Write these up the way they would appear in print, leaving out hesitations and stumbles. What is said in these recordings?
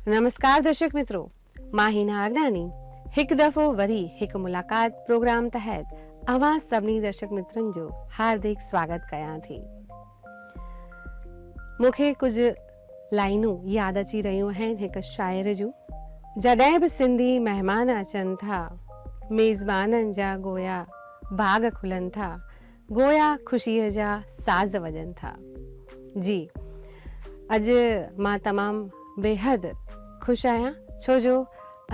نمسڪار درشڪ مترو، مان هينا اگناني هڪ دفعو وري هڪ ملاقات پروگرام تحت اوهان سڀني درشڪ مترن جو هاردڪ سواگت ڪيان ٿي. مون کي ڪجهه لائنون ياد اچي رهيون آهن هڪ شاعر جون. جڏهن به سنڌي مهمان اچن ٿا، ميزبانن جا گويا ڀاڳ کلن ٿا، گويا خوشيء جا ساز وڄن ٿا. جي اڄ مان تمام بيحد خوش آهيان ڇو جو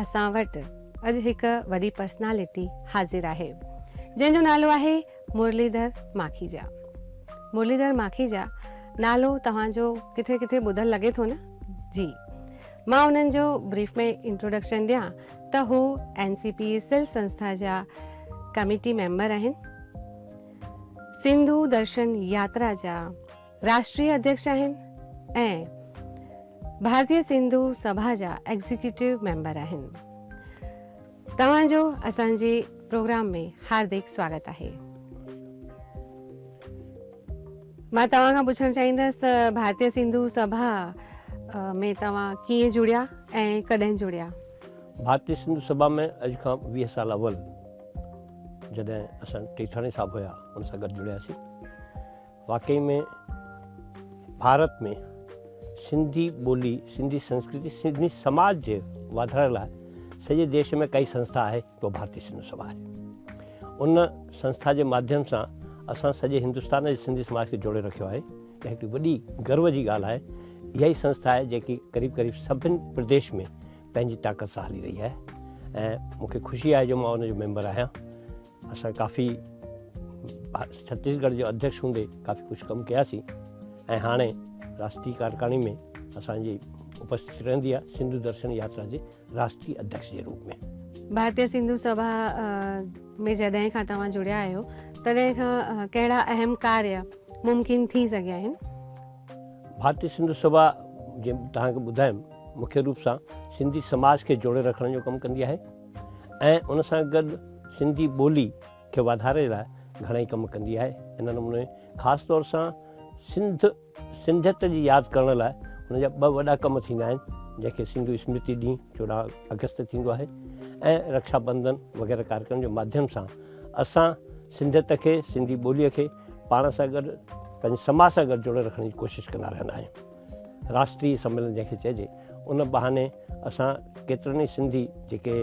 اسان وٽ اڄ هڪ وڏي پرسنالٽي حاضر آهي جنهن جو نالو آهي مرليڌر ماکيجا. مرليڌر ماکيجا نالو توهان جو ڪٿي ڪٿي ٻڌل لڳي ٿو نه؟ جي مان انهن جو بريف ۾ انٽروڊڪشن ڏيان ته هو اين سي پي سل سنسٿا جا ڪميٽي ميمبر آهن، سنڌو درشن ياترا جا راشٽريه اڌيڪش آهن ۽ ڀارتيه سنڌو سڀا جا ايگزيڪيوٽو ميمبر آهن. توهان جو اسان جي پروگرام ۾ هاردڪ سواگت آهي. مان توهان کان پڇڻ چاهيندس ته ڀارتيه سنڌو سڀا ۾ توهان ڪيئن جڙيا ۽ ڪڏهن جڙيا؟ ڀارتيه سنڌو سڀا ۾ اڄ کان 20 سال اول جڏهن اسان ٽيٿاڻي صاحب هيا ان سان گڏ جڙياسين. واقعي ۾ ڀارت ۾ سنڌي ٻولي، سنڌي سنسڪرتي، سنڌي سماج جي واڌاري لاء سڄي ديش ۾ ڪائي سنسٿا آهي ته اها ڀارتي سنڌو سڀا آهي. ان سنسٿا جي ماڌيم سان اسان سڄي هندستان جي سنڌي سماج کي جوڙي رکيو آهي. اها هڪڙي وڏي گرو جي ڳالهه آهي. اها ئي سنسٿا آهي جيڪي قريب قريب سڀن پرديش ۾ پنهنجي طاقت سان هلي رهي آهي ۽ مون کي خوشي آهي جو مان ان جو ميمبر آهيان. اسان ڪافي ڇتيسڳڙهه جو اڌيڪش هوندي ڪافي ڪجهه ڪم ڪياسين ۽ هاڻي راشٽري ڪارڪاڻي ۾ اسانجي اپسٿتي رهندي آهي سنڌو درشن ياترا جي راشٽري اڌيڪش جي روپ ۾. ڀارتيه سنڌو سڀا ۾ جڏهن کان توهان جڙيا آهيو تڏهن کان ڪهڙا اهم ڪاريه ممڪن ٿي سگهيا آهن؟ ڀارتيه سنڌو سڀا جيئن توهان کي ٻڌايم مکيه روپ سان سنڌي سماج کي جوڙي رکڻ جو ڪم ڪندي آهي. ۽ ان سان گڏ سنڌي ٻولي کي واڌاري لاء گهڻائي ڪم ڪندي آهي. ان نموني خاص طور سان سنڌ سنڌيت جي ياد ڪرڻ لاء هن جا ٻه وڏا ڪم ٿيندا آهن، جنهن کي سنڌو اسمرتي ڏينهن 14 آگسٽ تي ٿيندو آهي ۽ رڪشا بندن وغيره ڪاريڪرم جي ماڌيم سان اسان سنڌيت کي سنڌي ٻوليء کي پاڻ سان گڏ پنهنجي سماج سان گڏ جوڙي رکڻ جي ڪوشش ڪندا رهندا آهيون. راشٽري سميلن جنهن کي چئجي ان بهاني اسان ڪيترن ئي سنڌي جيڪي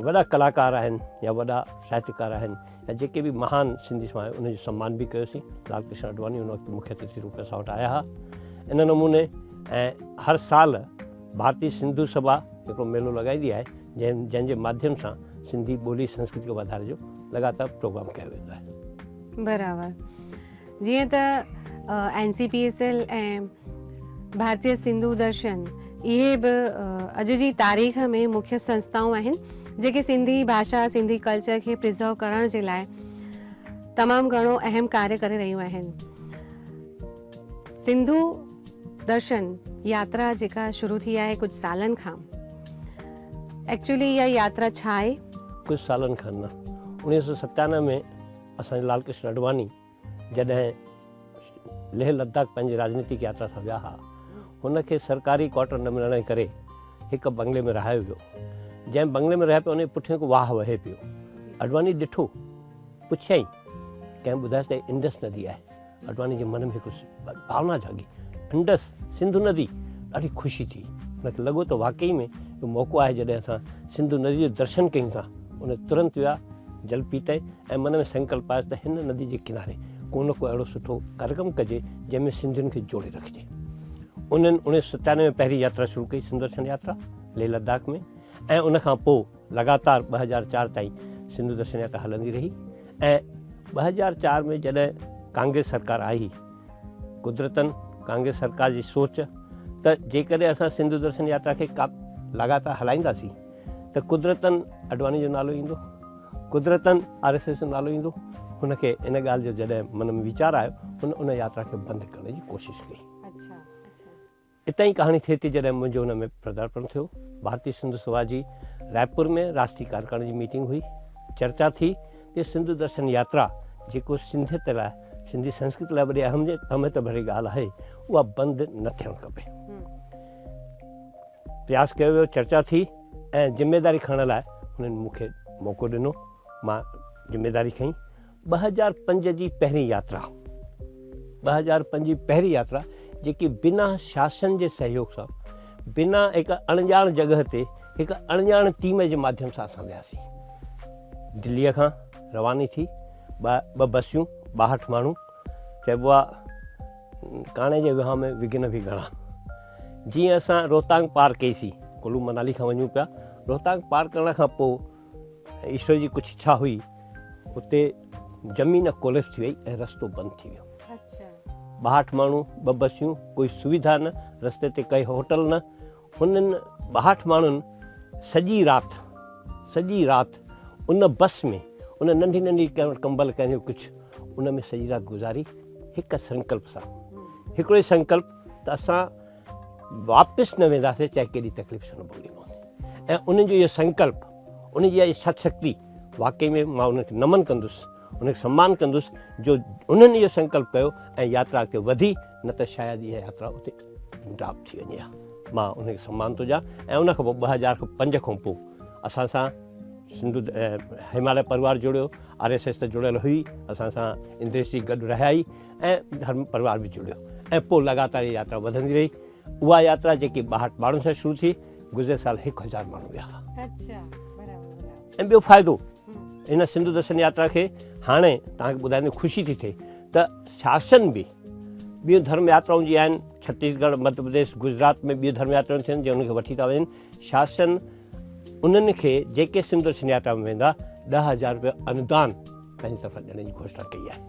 وڏا ڪلاڪار آهن يا وڏا ساهتڪار آهن يا جيڪي به مهان سنڌي سماج ان جو سمان به ڪيوسين. لال ڪرشن اڊواني ان وقت مکيه اتٿي روپ ۾ اسان وٽ آيا هئا. ان نموني ۽ هر سال ڀارتي سنڌو سڀا هڪڙو ميلو لڳائيندي آهي جنهن جي ماڌيم سان سنڌي ٻولي سنسڪرتي کي واڌاري جو لڳاتار پروگرام ڪيو ويندو آهي. برابر جيئن ته N C P S L ۽ Bharatiya Sindhu Darshan اهي به اڄ جي تاريخ ۾ مکيه سنسٿائون آهن جيڪي سنڌي ڀاشا سنڌي ڪلچر کي پرزرو ڪرڻ جي لاء تمام گهڻو اهم ڪاريه ڪري رهيون آهن. سنڌو درشن ياترا جيڪا شروع ٿي آهي ڪجهه سالن کان ايڪچولي اها ياترا ڇا آهي؟ ڪجهه سالن کان نه 1997 ۾ اسان جي لال ڪرشن اڊواني جڏهن ليهه لداخ پنهنجي راجنيتڪ ياترا سان ويا ها، هن کي سرڪاري ڪوارٽر نه ملڻ جي ڪري هڪ بنگلي ۾ رهايو ويو. جنهن بنگلي ۾ رهيا پيا ان جي پٺيان هڪ واهه وهي پيو. اڊواني ڏٺو، پڇيائين، ڪنهن ٻڌايس ته هي انڊس ندي آهي. اڊواني جي من ۾ هڪ ڀاونا جاڳي، انڊس، سنڌو ندي، ڏاڍي خوشي ٿي. هن کي لڳو ته واقعي ۾ اهو موقعو آهي جڏهن اسان سنڌو ندي جو درشن ڪيون ٿا. ان ترنت ويا، جل پيتائين ۽ من ۾ سنڪلپ آيس ته هن ندي جي ڪناري ڪو نه ڪو اهڙو سٺو ڪاريڪرم ڪجي جنهن ۾ سنڌين کي جوڙي رکجي. انهن 1997 ۾ پهرين ياترا شروع ڪئي سنڌو درشن ياترا ليهه لداخ ۾ ۽ ان کان پوء لڳاتار 2004 تائين سنڌو درشن ياترا هلندي رهي ۽ 2004 ۾ جڏهن ڪانگريس سرڪار آئي قدرتن ڪانگريس سرڪار جي سوچ ته جيڪڏهن اسان سنڌو درشن ياترا کي لڳاتار هلائينداسين ته قدرتن اڊواني جو نالو ايندو، قدرتن آر ايس ايس جو نالو ايندو. هن کي ان ڳالهه جو جڏهن من ۾ ويچار آيو، هن ان ياترا کي بند ڪرڻ جي ڪوشش ڪئي. اتان ئي ڪهاڻي ٿئي ٿي جڏهن منهنجو ان ۾ پردارپڻ ٿيو. ڀارتي سنڌو سڀا جي رائپور ۾ راشٽري ڪارڪاڻي جي ميٽنگ هئي. چرچا ٿي ته سنڌو درشن ياترا جيڪو سنڌيت لاء، سنڌي سنسڪرت لاء وڏي اهميت ڀري ڳالهه آهي، اها بند نه ٿيڻ کپي. پرياس ڪيو ويو، چرچا ٿي ۽ ذميداري کڻڻ لاء هنن مون کي موقعو ڏنو، مان ذميداري کنئي. 2005 جي پهرين ياترا، 2005 جي پهرين ياترا جيڪي بنا شاسن جي سهيوگ سان، بنا هڪ اڻڄاڻ جڳهه تي هڪ اڻڄاڻ ٽيم جي ماڌيم سان اسان وياسين. دليء کان رواني ٿي، ٻه بسيون، 62 ماڻهو، چئبو آ ڪاڻي جي وهانء ۾ وگهن به گهڻا. جيئن اسان روهتانگ پار ڪئيسين، ڪلو منالي کان وڃون پيا، روهتانگ پار ڪرڻ کان پوء ايشور جي ڪجهه اڇا هئي، اتي زمين ڪوليپس ٿي وئي ۽ رستو بند ٿي ويو. 62 ماڻهو، ٻه بسيون، ڪوئي سويڌا نه، رستي تي ڪائي هوٽل نه. هنن 62 ماڻهن سڄي رات، سڄي رات ان بس ۾، ان ننڍي ننڍي ڪمبل ڪنهن جو ڪجهه، ان ۾ سڄي رات گذاري هڪ سنڪلپ سان، هڪڙو ئي سنڪلپ ته اسان واپس نه وينداسين چاهي ڪيڏي تڪليف ڇو نه ڀوڳڻي پوندي. ۽ انهن جو اهو سنڪلپ، انهن جي اها اڇا شڪتي، واقعي ۾ مان انهن کي نمن ڪندس، انهن کي سمان ڪندس جو انهن اهو سنڪلپ ڪيو ۽ ياترا اڳتي وڌي، نه ته شايد اها ياترا اتي ڊراپ ٿي وڃي ها. مان انهن کي سمان ٿو ڏيان. ۽ ان کان پوء 2005 کان پوء اسان سان سنڌو هماليه پريوار جڙيو، آر ايس ايس ته جڙيل هئي، اسان سان اندريش جي گڏ رهيا ئي، ۽ ڌرم پريوار به جڙيو ۽ پوء لڳاتار اها ياترا وڌندي رهي. اها ياترا جيڪي 62 ماڻهن سان شروع ٿي، گذريل سال 1000 ماڻهو ويا هئا. ۽ ٻيو فائدو ان سنڌو درشن ياترا کي هاڻي توهان کي ٻڌائيندي خوشي ٿي ٿئي ته شاسن به ٻيون ڌرم ياترائون جي آهن، ڇتيسڳڙهه، مڌيه پرديش، گجرات ۾ ٻيون ڌرم ياترائون ٿين جي انهن کي وٺي ٿا وڃن. شاسن انهن کي جيڪي سنڌو درشن ياترا ۾ ويندا 10000 روپيا انودان پنهنجي طرفان ڏيڻ جي گهوشڻا ڪئي آهي.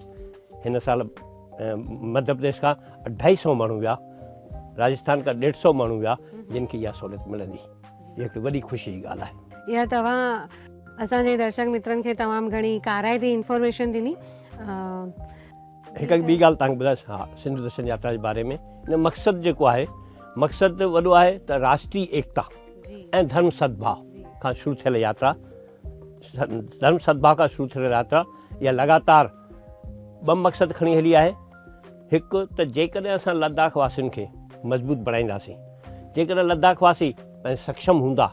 هن سال مڌيه پرديش کان اڍائي سئو ماڻهو ويا، راجسٿان کان ڏيڍ سئو ماڻهو ويا، جن کي اها سهولت ملندي. هي هڪڙي وڏي خوشي جي ڳالهه آهي. اها توهان اسان جي درشڪ مترن کي تمام گهڻي ڪارائتي انفارميشن ڏني. هڪ ٻي ڳالهه توهان کي ٻڌايان، ها سنڌو درشن ياترا جي باري ۾ ان مقصد جيڪو آهي، مقصد وڏو آهي ته راشٽري ايڪتا ۽ ڌرم سدڀاء کان شروع ٿيل ياترا، ڌرم سدڀاء کان شروع ٿيل ياترا اها لڳاتار ٻه مقصد کڻي هلي آهي. هڪ ته جيڪڏهن اسان لداخ واسين کي مضبوط بڻائينداسين، جيڪڏهن لداخ واسي پنهنجي سکشم هوندا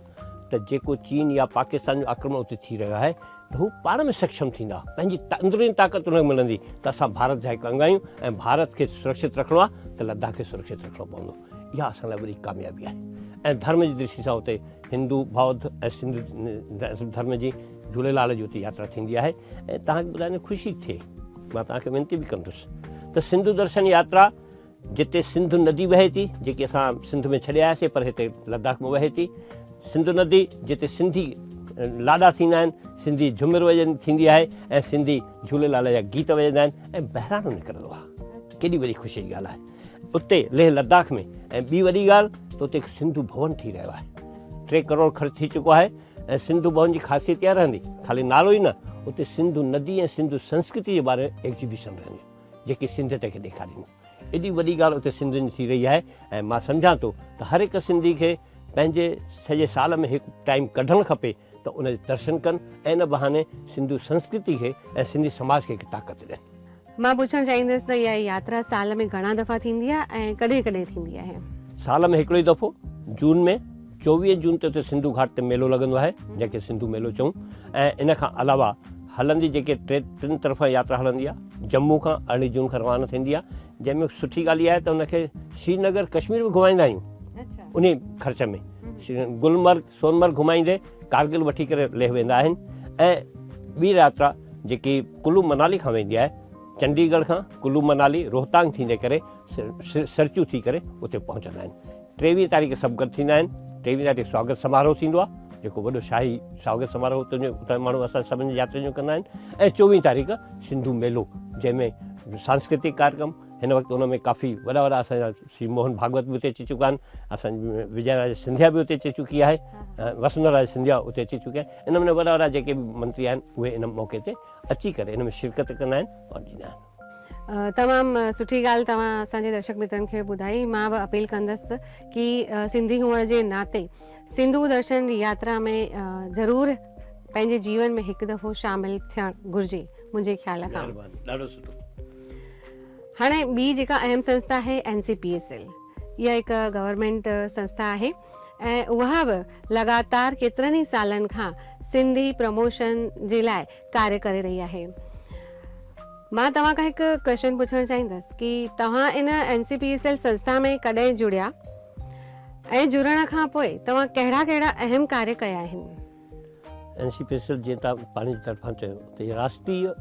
ته جيڪو چين يا پاڪستان جو آڪرمڻ اتي ٿي رهيو آهي ته هو پاڻ ۾ سکشم ٿيندا، پنهنجي اندروني طاقت انهن کي ملندي ته اسان ڀارت جا هڪ انگ آهيون ۽ ڀارت کي سرڪشت رکڻو آهي ته لداخ کي سرڪشت رکڻو پوندو. اها اسان لاء وڏي ڪاميابي آهي ۽ ڌرم جي درشٽي سان اتي هندو، ٻوڌ ۽ سنڌو ڌرم جي جهوليلال جي اتي ياترا ٿيندي آهي ۽ توهان کي ٻڌائيندي خوشي ٿئي، مان توهان کي وينتي به ڪندس ته سنڌو درشن ياترا جتي سنڌو ندي وهي ٿي، جيڪي اسان سنڌ ۾ ڇڏي آياسين پر هتي لداخ ۾ وهي ٿي، سنڌو ندي جتي سنڌي لاڏا ٿيندا آهن، سنڌي جهمر وڄن ٿيندي آهي ۽ سنڌي جهوليلال جا گيت وڄندا آهن ۽ بهراڻو نڪرندو آهي، ڪيڏي وڏي خوشي جي ڳالهه آهي اتي ليهه لداخ ۾. ۽ ٻي وڏي ڳالهه ته اتي هڪ سنڌو ڀون ٺهي رهيو آهي، 3 ڪروڙ خرچ ٿي چڪو آهي ۽ سنڌو ڀون جي خاصيت اها رهندي، خالي نالو ئي نه، اتي سنڌو ندي ۽ سنڌو سنسڪرتي جي باري ۾ ايگزيبيشن رهنديون جيڪي سنڌيت کي ڏيکارينديون. ايڏي وڏي ڳالهه اتي سنڌين جي ٿي رهي آهي ۽ مان سمجهان ٿو ته هر هڪ سنڌي کي پنهنجي سڄي سال ۾ هڪ ٽائيم ڪڍڻ کپي ته ان جو درشن ڪن ۽ ان بهاني سنڌو سنسڪرتي کي ۽ سنڌي سماج کي هڪ طاقت ڏين. مان پڇڻ چاهيندس ته اها ياترا سال ۾ گهڻا دفعا ٿيندي آهي ۽ ڪڏهن ڪڏهن ٿيندي آهي؟ سال ۾ هڪڙو ئي دفعو جون ۾ 24 جون تي اتي سنڌو گهاٽ تي ميلو لڳندو آهي جنهن کي سنڌو ميلو چئون ۽ ان کان علاوه هلندي جيڪي ٽي ٽن طرفان ياترا هلندي آهي جمون کان 18 جون کان روانه ٿيندي آهي جنهن ۾ سٺي ڳالهه اها آهي ته ان کي سرينگر ڪشمير به گهمائيندا آهيون انهي خرچ ۾ گلمرگ سونمرگ گهمائيندي ڪارگل وٺي ڪري ليهه ويندا آهن ۽ ٻي ياترا جيڪي ڪلو منالي کان ويندي آهي چنڊيڳڙهه کان ڪلو منالي روهتانگ ٿيندي ڪري سرچو ٿي ڪري اتي پهچندا آهن. 23 تاريخ سڀ گڏ ٿيندا آهن. 23 تاريخ سواگت سماروهه ٿيندو آهي جيڪو وڏو شاهي سواگت سماروهه اتان جو اتان ماڻهو اسان سڀني ياترين جو ڪندا آهن ۽ 24 تاريخ سنڌو ميلو جنهن ۾ سانسڪرتڪ ڪاريڪرم هن وقت ان ۾ ڪافي وڏا وڏا اسان جا شري موهن ڀاڳوت به اتي اچي چڪا آهن، اسان وجي راجي سنڌيا به اتي اچي چڪي آهي، وسنڌرا راجي سنڌيا اتي اچي چڪي آهي. ان ۾ وڏا وڏا جيڪي به منتري آهن اهي ان موقعي تي اچي ڪري ان ۾ شرڪت ڪندا آهن ۽ ڏيندا آهن. تمام سٺي ڳالهه توهان اسان جي درشڪ مترن کي ٻڌائي. مان به اپيل ڪندس ڪي سنڌي هئڻ جي ناتي سنڌو درشن ياترا ۾ ضرور پنهنجي جيون ۾ هڪ دفعو شامل ٿيڻ گهرجي منهنجي خيال کان. مهرباني ڏاڍو سٺو. هاڻي ٻي جيڪا اهم سنسٿا آهي اين سي پي ايس L, اها هڪ گورنمينٽ سنسٿا آهي ۽ اها به لڳاتار ڪيترن ئي سالن کان سنڌي پروموشن جي لاء ڪاريه ڪري رهي آهي. مان توهان کان هڪ ڪويشچن پڇڻ چاهيندس ڪي توهان ان N C P S L سنسٿا ۾ ڪڏهن جڙيا ۽ جڙڻ کان پوء توهان ڪهڙا ڪهڙا اهم ڪاريه ڪيا آهن؟ N C P S L جيئن توهان پنهنجي طرفان چيو ته هي راشٽريه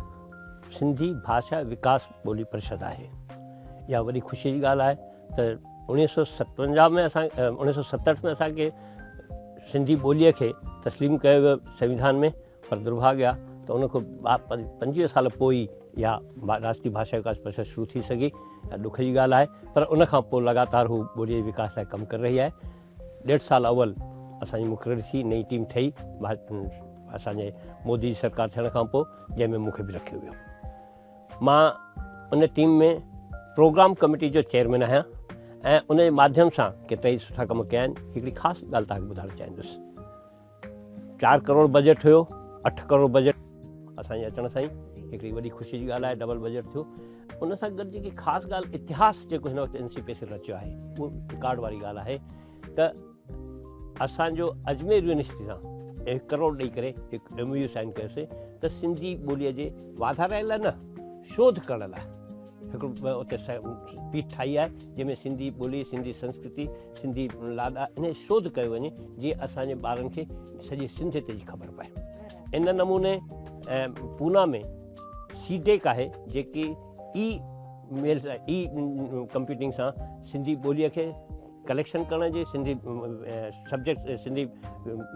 سنڌي ڀاشا وڪاس ٻولي پريشد آهي. اها وڏي خوشي جي ڳالهه آهي ته 1957 ۾ اسان 1967 ۾ اسان کي سنڌي ٻوليء کي تسليم ڪيو ويو سنوڌان ۾ پر درڀاڳ آ ته ان کان 25 سال پوء ئي اها راشٽري ڀاشا وڪاس پريشد شروع ٿي سگهي. اها ڏک جي ڳالهه آهي پر ان کان پوء لڳاتار هو ٻوليء جي وڪاس لاء ڪم ڪري رهي آهي. ڏيڍ سال اول اسان جي مقرري ٿي، نئين ٽيم ٺهي اسان جي مودي جي سرڪار ٿيڻ کان پوء جنهن ۾ مون کي به رکيو ويو. مان ان ٽيم ۾ پروگرام ڪميٽي جو چيئرمين آهيان ۽ ان جي ماڌيم سان ڪيترا ئي سٺا ڪم ڪيا آهن. هڪڙي خاص ڳالهه توهان کي ٻڌائڻ چاهيندس. 4 ڪروڙ بجيٽ هيو، 8 ڪروڙ بجيٽ اسان جي اچڻ سان ئي هڪڙي وڏي خوشي جي ڳالهه آهي ڊبل بجيٽ ٿيو. ان سان گڏ جيڪي خاص ڳالهه اتهاس جيڪو هن وقت اين سي پي سي رچيو آهي اهو رڪارڊ واري ڳالهه آهي ته اسان جو اجمير يونيورسٽي سان هڪ ڪروڙ ڏئي ڪري هڪ ايم او يو سائن ڪيوسي ته سنڌي ٻوليء جي واڌاري لاء نه شوڌ ڪرڻ لاء هڪڙو اتي پيٺ ٺاهي آهي جنهن ۾ سنڌي ٻولي سنڌي سنسڪرتي سنڌي لاڏا ان شوڌ ڪيو وڃي جيئن اسان جي ٻارن کي سڄي سنڌيت جي خبر پئي ان نموني پونا ۾ سي ڊيڪ آهي جيڪي اي ميل اي ڪمپيوٽنگ سان سنڌي ٻوليء کي ڪليڪشن ڪرڻ جي سنڌي سبجيڪٽ سنڌي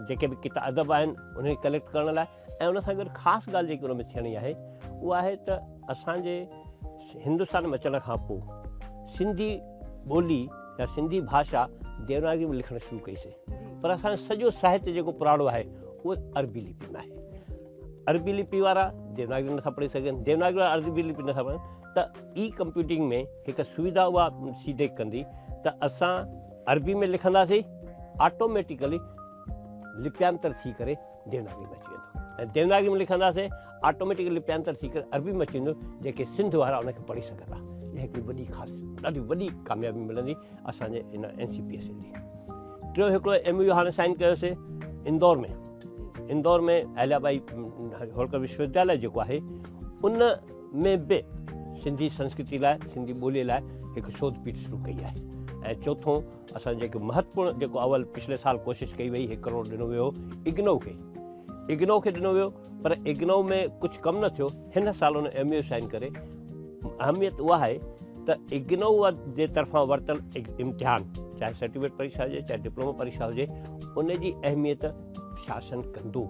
جيڪي به ڪتاب ادب آهن ان کي ڪليڪٽ ڪرڻ لاء ۽ ان سان گڏ خاص ڳالهه جيڪي ان ۾ ٿيڻي آهي اها آهي ته اسانجي هندستان ۾ اچڻ کان پوء سنڌي ٻولي يا سنڌي ڀاشا ديوناگري ۾ لکڻ شروع ڪئيسي پر اسانجو سڄو ساهتيه جيڪو پراڻو آهي اهو عربي لپي ۾ آهي عربي لپي وارا ديوناگري نٿا پڙهي سگهن ديوناگري وارا عربي لپي نٿا پڙهن ته اي ڪمپيوٽنگ ۾ هڪ سويڌا اها سي ڊيڪ ڪندي ته اسان عربي ۾ لکنداسين آٽوميٽيڪلي لپيانتر ٿي ڪري ديوناگري ۾ اچي ويندو ۽ ديوناگري ۾ لکنداسين آٽوميٽيڪلي لپيانتر ٿي ڪري عربي ۾ اچي ويندو جيڪي سنڌ وارا ان کي پڙهي سگهندا. اها هڪڙي وڏي خاص ڏاڍي وڏي ڪاميابي ملندي اسان جي هن اين سي پي ايس ايل جي. ٽيون هڪڙو ايم يو هاڻي سائن ڪيوسي اندور ۾ اندور ۾ اهليا ٻائي هولڪر وشوودياليه جيڪو آهي ان ۾ به سنڌي سنسڪرتي لاء سنڌي ٻولي لاء هڪ شوڌ پيٺ شروع ڪئي آهي ۽ چوٿون اسان جيڪو مهتوپورڻ جيڪو اول پڇلي سال ڪوشش ڪئي وئي هڪ ڪروڙ ڏنو ويو اگنو کي اگنو کي ڏنو ويو پر اگنو ۾ ڪجهه ڪم نه ٿيو هن سال ان ايم يو سائن ڪري اهميت اها آهي ته اگنو جي طرفان ورتل امتحان چاهي سرٽيفڪيٽ پريکشا هجي چاهي ڊپلوما پريکشا هجي ان جي اهميت شاسن ڪندو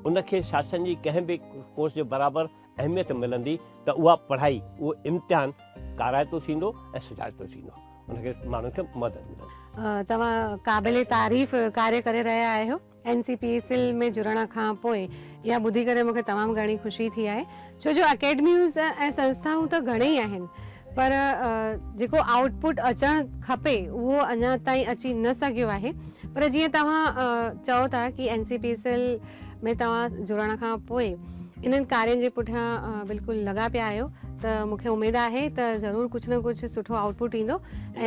ان کي شاسن جي ڪنهن به ڪورس جي برابر اهميت ملندي ته اها پڙهائي اهو امتحان ڪارائتو ٿيندو ۽ سجائتو ٿيندو ان کي ماڻهن کي مدد ملندي. توهان قابل تعريف ڪاريه ڪري رهيا آهيو. N C P S L ۾ جڙڻ کان پوء اها ٻڌي ڪري مون کي تمام گهڻي خوشي ٿي آهي ڇو جو اڪيڊميوز ۽ سنسٿائون ته گهڻيئي آهن پر جيڪو آئوٽ پٽ اچڻ کپي اهو اڃا تائين اچي نه سگهيو آهي پر جيئن توهان چئو ٿا ڪي N C P S L ۾ توهان جڙڻ کان پوء انهن ڪارين جي پٺيان بلڪل لڳا پيا آهيو ته مون کي اميد آهي ته ضرور ڪجهه نه ڪجهه سٺو آئوٽ پٽ ايندو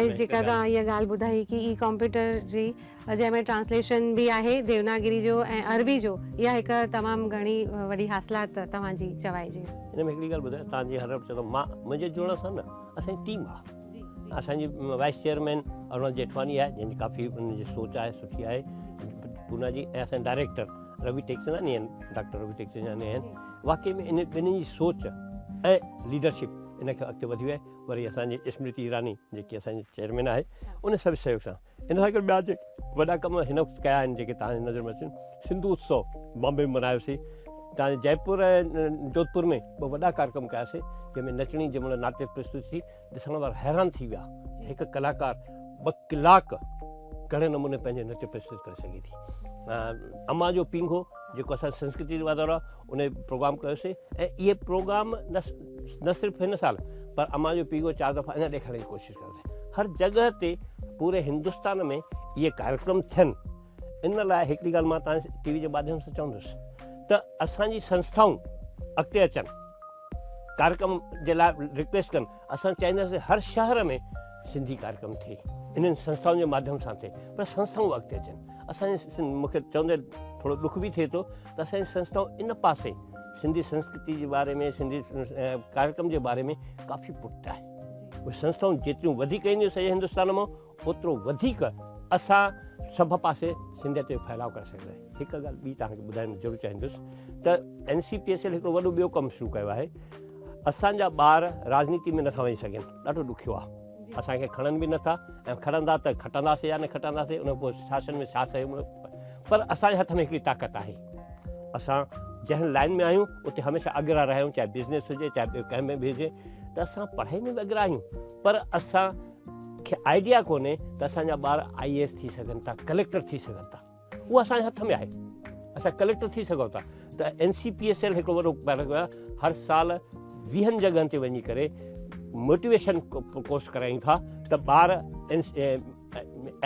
۽ جيڪا توهان اها ڳالهه ٻڌائي ڪي اي ڪمپيوٽر جي جنهن ۾ ٽرانسليشن به آهي ديوناگري جو ۽ عربي جو اها هڪ تمام گهڻي وڏي حاصلات توهان جي چوائجي. ان ۾ هڪڙي ڳالهه ٻڌايان توهان جي هر وقت چوندو مان منهنجي جڙڻ سان نه اسان جي ٽيم آهي اسان جي وائس چيئرمين اروڻ جيٺواني آهي جنهن جي ڪافي ان جي سوچ آهي سٺي آهي پونا جي ۽ اسان ڊائريڪٽر روي ٽيڪچنداني آهن ڊاڪٽر روي ٽيڪچنداني آهن واقعي ۾ ان ٻنهي جي سوچ ۽ ليڊرشپ ان کي اڳتي وڌي وئي وري اسان جي اسمرتي ايراني جيڪي اسان جي چيئرمين آهي ان سڀ سهيوگ سان ان سان گڏ ٻيا جيڪي وڏا ڪم هن وقت ڪيا آهن جيڪي توهان جي نظر ۾ اچن سنڌو اتسو بامبي ۾ ملهايوسين توهان جي جئپور ۽ جوڌپور ۾ ٻه وڏا ڪاريڪرم ڪياسين جنهن ۾ نچڻي جنهن مهل ناٽڪ پرستت ٿي ڏسڻ وارا حيران ٿي ويا هڪ ڪلاڪار ٻه ڪلاڪ ڪهڙي نموني پنهنجي نچ پرستت ڪري سگهي ٿي اما جو پينگهو جيڪو اسان سنسڪرتي جو واڌارو آهي ان پروگرام ڪيوسين ۽ اهي پروگرام نه صرف هن سال پر اما جو پينگهو چار دفعا اڃا ڏيکارڻ جي ڪوشش ڪنداسين هر جڳهه تي پوري هندستان ۾ اهي ڪاريڪرم ٿين ان لاء هڪڙي ڳالهه مان توهان ٽي وي جي ماڌيم سان چوندس ته اسان جي سنسٿائون اڳتي اچن ڪاريڪرم جي لاء رڪويسٽ ڪن اسان چاهينداسين هر شهر ۾ سنڌي ڪاريڪرم ٿئي انهن سنسٿائن جي ماڌيم سان ٿئي پر سنسٿائون اڳتي اچن. اسان جي مون کي چوندي ٿورو ڏک به ٿئي ٿو ته اسان جي سنسٿائون ان پاسي سنڌي سنسڪرتي جي باري ۾ سنڌي ڪاريڪرم جي باري ۾ ڪافي پٺتي آهي. اهي سنسٿائون جيتريون وڌيڪ اينديون سڄي هندستان مان اوترو وڌيڪ اسان سڀ پاسي سنڌيت جو ڦهلاء ڪري سگهنداسين. هڪ ڳالهه ٻي توهان کي ٻڌائڻ ضرور چاهيندس ته N C P S L هڪڙو وڏو ٻيو ڪم شروع ڪيو آهي. اسان جا ٻار راجنيتي ۾ نٿا وڃي سگهن، ڏاڍو ڏکيو آهي. اسان کي کڻن به نٿا ۽ کڻندا ته کٽنداسين يا نه کٽنداسين ان پوء شاسن ۾ ڇا سهيو پر اسان جي هٿ ۾ هڪڙي طاقت آهي. اسان جنهن لائن ۾ آهيون اتي هميشه اڳرا رهيا آهيون، چاهي بزنس هجي چاهي ٻيو ڪنهن ۾ به هجي ته اسان پڙهائي ۾ به اڳرا آهيون پر اسان کي آئيڊيا ڪونهي ته اسان جا ٻار آئي اي ايس ٿي سگهن ٿا، ڪليڪٽر ٿي سگهن ٿا. اهو اسان جي هٿ ۾ آهي، اسان ڪليڪٽر ٿي سگهون ٿا ته N C P S L هڪڙو وڏو هر سال ويهن جڳهن تي وڃي ڪري موٽيويشن ڪورس ڪرايون ٿا ته ٻار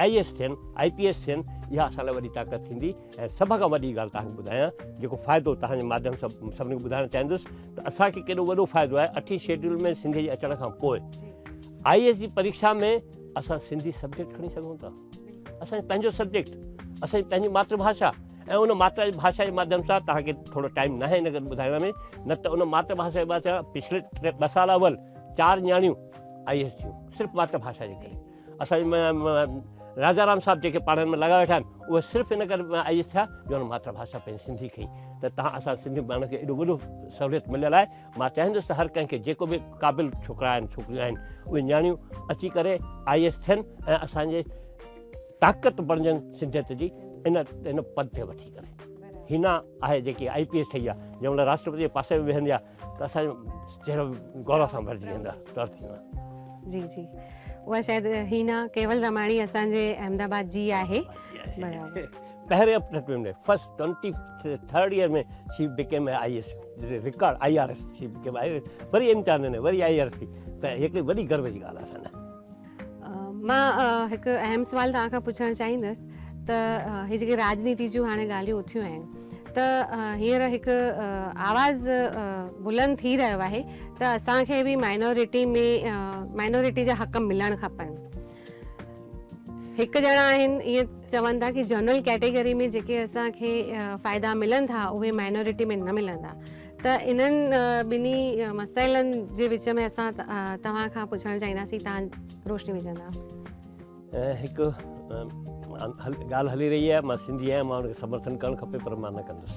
آئي ايس ٿين، آئي پي ايس ٿين. اها اسان لاء وڏي طاقت ٿيندي. ۽ سڀ کان وڏي ڳالهه توهان کي ٻڌايان جيڪو فائدو توهان جي ماڌيم سان سڀني کي ٻڌائڻ چاهيندس ته اسان کي ڪيڏو وڏو فائدو آهي. اٺين شيڊيول ۾ سنڌي جي اچڻ کان پوء آئي ايس جي پريکشا ۾ اسان سنڌي سبجيڪٽ کڻي سگهون ٿا. اسان جو پنهنجو سبجيڪٽ، اسان جي پنهنجي ماتر ڀاشا ۽ ان ماتر ڀاشا جي ماڌيم سان توهان کي ٿورو ٽائيم ناهي ان ڪري ٻڌائڻ ۾ نه ته ان ماتر ڀاشا جي ماڌيم سان پڇلي 2 سال اول 4 نياڻيون آئي ايس ٿيون صرف ماتر ڀاشا جي ڪري. اسان جي راجا رام صاحب جيڪي پاڙن ۾ لڳا ويٺا آهن اهي صرف ان ڪري آئي ايس ٿيا جو ان ماتر ڀاشا پنهنجي سنڌي کئي. ته توهان اسان سنڌي ماڻهن کي ايڏو وڏو سهوليت مليل آهي. مان چاهيندس ته هر ڪنهن کي جيڪو به قابل ڇوڪرا آهن ڇوڪريون آهن اهي نياڻيون اچي ڪري آئي ايس ٿين ۽ اسان جي طاقت بڻجن سنڌيت جي ان ان پد تي وٺي ڪري. هينا آهي جيڪي آئي پي ايس ٺهي آهي جنهن مهل راشٽرپتي جي پاسي ۾ ويهندي آهي ته اسان جو چهرو گورو سان ڀرجي ويندو آهي، تر ٿي ويندو آهي. جي جي اها شايد هينا ڪيول رماڻي اسان جي احمد آباد جي آهي. برابر. پهرين اپٽ ۾ first twenty third year ۾ she became a I S record I R S she became I R S وري امتحان ڏني وري I R S ٿي ته هڪڙي وڏي گرو جي ڳالهه آهي اسان لاء. مان هڪ اهم سوال توهان کان پڇڻ چاهيندس ته هي جيڪي راڄنيتي جون هاڻي ڳالهيون اٿيون آهن ته هينئر هڪ آواز بلند ٿي رهيو آهي ته اسان کي به مائنورٽي ۾ مائنورٽي جا حق ملڻ کپن. هڪ ڄڻا آهن ائين چون ٿا ڪي جنرل ڪيٽيگري ۾ جيڪي اسان کي فائدا ملن ٿا اهي مائنورٽي ۾ نه ملندا ته انهن ٻنهي مسئلن جي وچ ۾ اسان توهان کان پڇڻ چاهينداسين توهان روشني وجهندا. هڪ ڳالهه هلي رهي آهي مان سنڌي آهيان مان ان کي سمرٿن ڪرڻ کپي پر مان نه ڪندس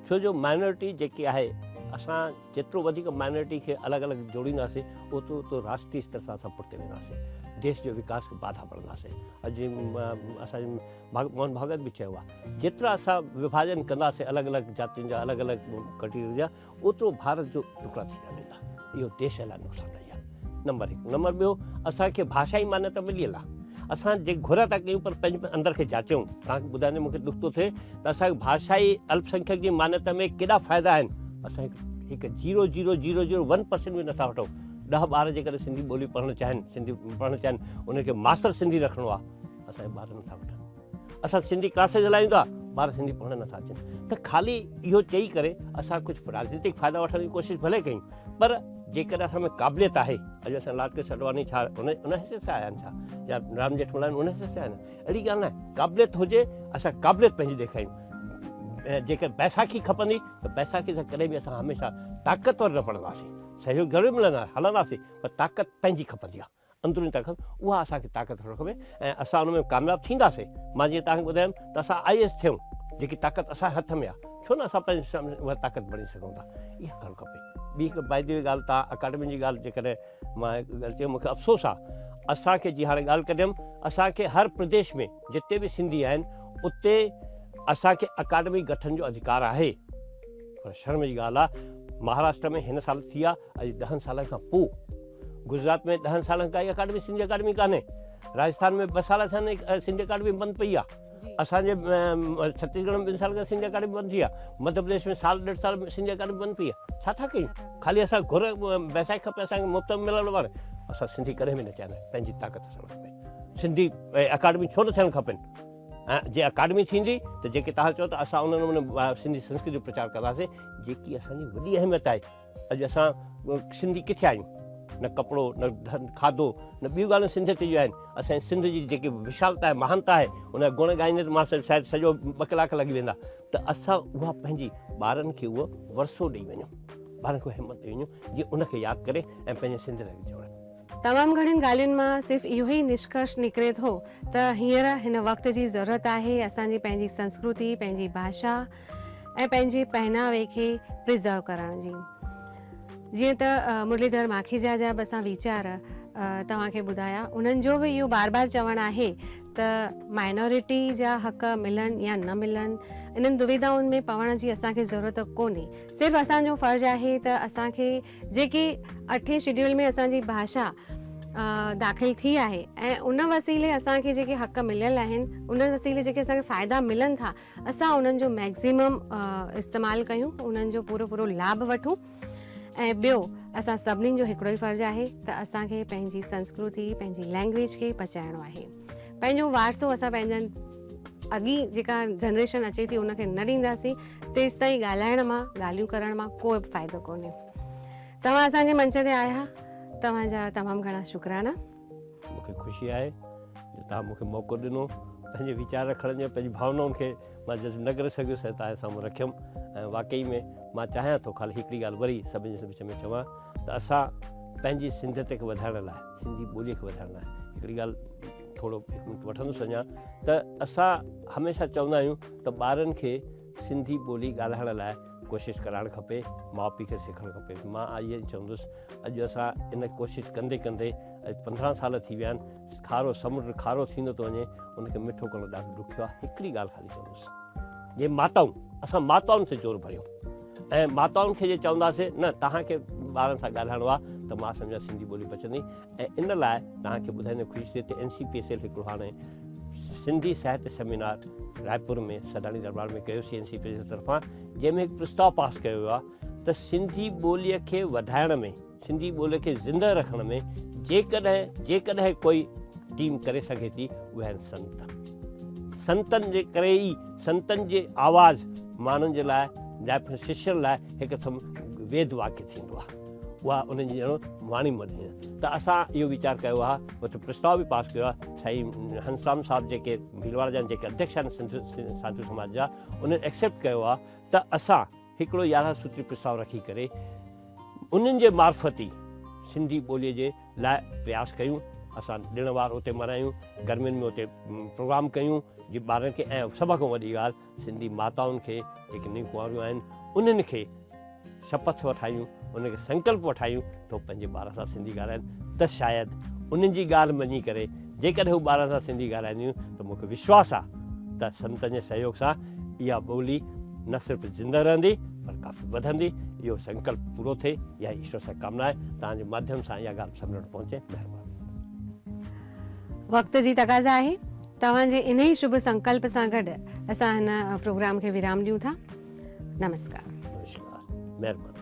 ڇو جو مائنورٽي جيڪي آهي اسان جيترو وڌيڪ مائنورٽي کي الڳ الڳ جوڙينداسين اوترو اوترو راشٽري استر سان اسان پٺتي وينداسين، ديش جو وڪاس کي باڌا بڻنداسين. اڄ اسان جي موهن ڀاڳت به چيو آهي جيترا اسان وڀاجن ڪنداسين الڳ الڳ جاتين جا الڳ الڳ ڪٽيرين جا اوترو ڀارت جو ٽڪڙا ٿيندا ويندا، اهو ديش لاء نقصاندائي آهي. نمبر هڪ. نمبر ٻيو اسان کي ڀاشائي مانيتا مليل آهي، اسان جي گهر ٿا ڪيون پر پنهنجي اندر کي جاچيون. توهان کي ٻڌائيندي مون کي ڏک ٿو ٿئي ته اسان کي ڀاشائي الپسنکيڪ جي مانيتا ۾ ڪيڏا فائدا آهن، اسان هڪ zero zero zero zero one percent به نٿا وٺون. 10 ٻار جيڪڏهن سنڌي ٻولي پڙهڻ چاهين، سنڌي پڙهڻ چاهين، انهن کي ماستر سنڌي رکڻو آهي، اسان جا ٻار نٿا وٺن. اسان سنڌي ڪلاسز هلايون ٿا، ٻار سنڌي پڙهڻ نٿا اچن. ته خالي اهو چئي ڪري اسان ڪجهه راجنيتڪ فائدا وٺڻ جي ڪوشش ڀلي ڪيون، پر جيڪڏهن اسان ۾ قابليت آهي، اڄ اسان لال ڪرشن اڊواني ڇا ان حيثيت سان آيا آهن ڇا، يا رام ڄيٺملاڻي ان حيثيت سان آيا آهن؟ اهڙي ڳالهه ناهي. قابليت هجي، اسان قابليت پنهنجي ڏيکاريون. جيڪر بيساکي کپندي ته بيساکي سان ڪڏهن به اسان هميشه طاقتور نه بڻنداسين. سهيوگ ضرور ملندو آهي، هلنداسين، پر طاقت پنهنجي کپندي آهي. اندروني طاقت، اها اسان کي طاقت هئڻ کپي ۽ اسان ان ۾ ڪامياب ٿينداسين. مان جيئن توهان کي ٻڌايم ته اسان I S ٿيون، جيڪي طاقت اسان جي هٿ ۾ آهي، ڇو نه اسان پنهنجي سامهون اها طاقت بڻجي سگهون ٿا. اها ڪرڻ کپي. ٻي هڪ باء the V ڳالهه، توهان اڪاڊمي جي ڳالهه جيڪڏهن مان هڪ ڳالهه چيم، مون کي افسوس آهي، اسان کي جي هاڻي ڳالهه ڪڍيم، اسان کي هر پرديش ۾ جتي به سنڌي آهن، اتي اسان کي اڪاڊمي گٺن جو اڌڪار آهي. پر شرم جي ڳالهه آهي، مهاراشٽر ۾ هن سال ٿي آهي، اڄ 10 سالن کان پوء گجرات ۾ 10 سالن کان اڪاڊمي سنڌي اڪاڊمي ڪانهي، راجسٿان ۾ 2 سال ٿيا آهن سنڌي اڪاڊمي بند پئي آهي، اسان جي ڇتيسڳڙهه ۾ 2 سال کان سنڌي اڪاڊمي بند ٿي آهي، مڌيه پرديش ۾ سال ڏيڍ سال سنڌي اڪاڊمي بند پئي آهي. ڇا ٿا ڪيون؟ خالي اسان گهر بيساکي کپي اسان کي مفت ۾ ملڻ واري. اسان سنڌي ڪڏهن به نه چاهيندا آهيون، پنهنجي طاقت سان کپي. سنڌي اڪاڊمي ڇو نه ٿيڻ کپن؟ ۽ جي اڪاڊمي ٿيندي ته جيڪي توهان چئو ته اسان ان نموني سنڌي سنسڪرتي جو پرچار ڪنداسين، جيڪي اسان جي وڏي اهميت آهي. اڄ اسان سنڌي ڪٿي آهيون؟ نه ڪپڙو، نه ڌن، کاڌو، نه ٻيون ڳالهيون سنڌيت جون آهن. اسان جي سنڌ جي جيڪي وشالتا آهي، مهانتا آهي، ان جا گڻ ڳائيندي ته مان شايد سڄو ٻه ڪلاڪ لڳي ويندا. ته اسان اها پنهنجي ٻارن کي اهو ورثو ڏئي وڃون، ٻارن کي همت ڏئي وڃون جيئن ان کي ياد ڪري ۽ پنهنجي سنڌ لاء جوڙن. تمام گهڻين ڳالهين مان صرف اهو ئي نشڪرش نڪري ٿو ته هينئر هن وقت جي ضرورت آهي اسان جي پنهنجي سنسڪرتي، پنهنجي ڀاشا ۽ پنهنجي پهناوي کي پريزرو ڪرڻ جي. جيئن ته مرليڌر ماکيجا جا به اسان ويچار توهان کي ٻڌايا، انهن جو به اهو بار بار چوڻ آهي ته مائنورٽي جا حق ملن يا نه ملن، انهن دويدائن ۾ پوڻ جي اسان کي ضرورت ڪونهي. صرف اسان جو فرض آهي ته اسان کي جيڪي اٺين شيڊيول ۾ اسان جي ڀاشا داخل ٿي آهي ۽ ان وسيلي اسان کي جيڪي حق مليل آهن، ان وسيلي جيڪي اسان کي فائدا ملن ٿا، اسان انهن جو ميڪزيمم استعمال ڪيون، انهن جو پورو پورو لاڀ وٺون. ۽ ٻيو اسان سڀني جو هڪڙو ئي فرض آهي ته اسان کي پنهنجي سنسڪرتي، پنهنجي لينگويج کي بچائڻو آهي. پنهنجو وارثو اسان پنهنجن اڳي جيڪا جنريشن اچي ٿي ان کي نه ڏينداسين تيستائين ڳالهائڻ مان، ڳالهيون ڪرڻ مان ڪو به فائدو ڪونهي. توهان اسان جي منچ تي آيا، توهان جا تمام گهڻا شڪرانا. مون کي خوشي آهي جو توهان مون کي موقعو ڏنو پنهنجي ويچار رکڻ جو، پنهنجي ڀاونائن کي مان جذب نه ڪري سگهيس ۽ توهان جي سامهون رکيم ۽ واقعي ۾ مان چاهيان ٿو خالي هڪڙي ڳالهه وري سڀني جي وچ ۾ چوان ته اسان پنهنجي سنڌيت کي وڌائڻ لاء، سنڌي ٻوليء کي وڌائڻ لاء هڪڙي ڳالهه ٿورو هڪ منٽ وٺندس اڃا ته اسان هميشه چوندا آهيون ته ٻارن کي سنڌي ٻولي ڳالهائڻ لاء ڪوشش ڪرائڻ کپي، ماء پيء کي سکڻ کپي. مان اهو ئي چوندس اڄ اسان ان ڪوشش ڪندي ڪندي اڄ 15 سال ٿي ويا آهن، کارو سمنڊ کارو ٿيندو ٿو وڃي، ان کي مٺو ڪرڻ ڏاڍو ڏکيو آهي. هڪڙي ڳالهه خالي چوندس جي ماتائون، اسان ماتائن تي زور ڀريون ۽ ماتائن کي جي چونداسين نه توهان کي ٻارن سان ڳالهائڻو آهي ته مان سمجهان سنڌي ٻولي بچندي. ۽ ان لاء توهان کي ٻڌائيندي خوشي ٿئي ته N C P S L هڪڙو هاڻي سنڌي ساهتيه سيمينار رائپور ۾ سڏاڻي درٻار ۾ ڪيو C N C P S L طرفان، جنهن ۾ هڪ پرستاء پاس ڪيو ويو آهي ته سنڌي ٻوليء کي وڌائڻ ۾، سنڌي ٻوليء کي زندهه رکڻ ۾ جيڪڏهن ڪوئي ٽيم ڪري سگهي ٿي اهي آهن سنت. سنتن جي ڪري ئي سنتن جي آواز ماڻهن جي لاء يا ششين لاء هڪ قسم ويد واڪيه ٿيندو آهي. اها انهن جي ڄڻ واڻي مڙهي ته اسان اهو ويچار ڪيو آهي، اتي پرستاء به پاس ڪيو آهي. سائين هنسرام صاحب جيڪي ڀيلواڙا جا جيڪي اڌيڪش آهن سنڌ ساڌو سماج جا، انهن ايڪسيپٽ ڪيو آهي ته اسان هڪڙو 11 سوتري پرستاء رکي ڪري انهن جي معرفت ئي سنڌي ٻوليء جي لاء پرياس ڪيون. اسان ڏڻ وار اتي ملهايون، گرمين ۾ اتي پروگرام ڪيون جي ٻارن کي، ۽ سڀ کان وڏي ڳالهه سنڌي ماتائن کي جيڪي نيون ڪنواريون آهن انهن کي شپٿ وٺايون، انهن کي سنڪلپ وٺايون ته هو پنهنجي ٻارن سان سنڌي ڳالهائن ته شايد انهن جي ڳالهه مڃي ڪري جيڪڏهن هو ٻارن سان سنڌي ڳالهائينديون ته مون کي وشواس آهي ته سنتن جي سهيوگ سان اها ٻولي نه صرف زنده رهندي پر ڪافي وڌندي. اهو سنڪلپ پورو ٿئي اها ايشور سان ڪامنا آهي. توهان جي ماڌيم سان اها ڳالهه سڀني وٽ پهچي. مهرباني. وقت جي تقاضا آهي. توهان جي انهي شڀ سنڪلپ سان گڏ اسان هن پروگرام کي ورام ڏيون ٿا. نمسڪار. نمسڪار. مهرباني.